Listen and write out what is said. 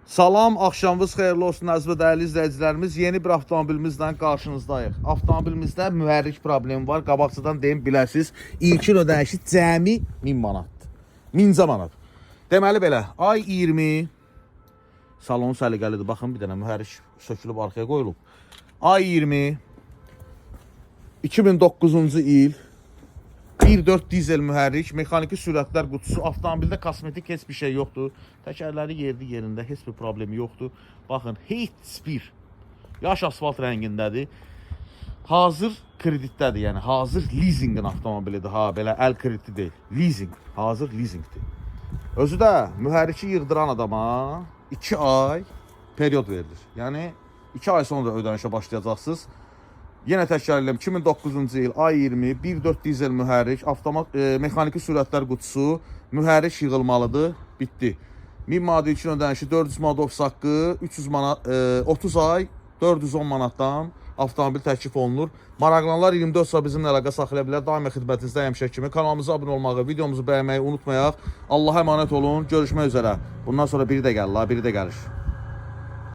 Salam, axşamınız xeyirli olsun əziz və dəyərli izləyicilərimiz. Yeni bir avtomobilimizlə qarşınızdayıq. Avtomobilimizdə mühərrik problemi var. Qabaqcadan deyim, biləsiniz. İlkin ödənişi cəmi 1000 manatdır. 1000 manat. Deməli belə, ay 20 salon səliqəlidir. Baxın, bir dənə mühərrik sökülüb arxaya qoyulub. Ay 20 2009-cu il 1.4 dizel mühərrik, mexaniki sürətlər qutusu, avtomobildə kosmetik heç bir şey yoxdur. Təkərləri yerli yerində, heç bir problemi yoxdur. Baxın, heç bir yaş asfalt rəngindədir. Hazır kreditdədir, yəni hazır lizinqin avtomobilidir. Ha, belə əl krediti deyil. Lizing, hazır lizingdir. Özü də mühərriki yığdıran adama 2 ay period verilir. Yəni 2 ay sonra ödənişə başlayacaqsınız. Yenə təkrar edirəm, 2009-cu il A20 1.4 dizel mühərrik, avtomat mexaniki sürətlər qutusu, mühərrik yığılmalıdır. Bitdi. 1000 manat ilkin ödənişi, 400 manat ofis haqqı, 300 manat 30 ay 410 manatdan avtomobil təklif olunur. Maraqlananlar 24 saat bizimlə əlaqə saxlaya bilər. Daima xidmətinizdə həmişə kimi. Kanalımıza abunə olmağı, videomuzu bəyənməyi unutmayaq. Allaha əmanət olun. Görüşmək üzrə. Bundan sonra biri də gəlir, la, biri də gəlir.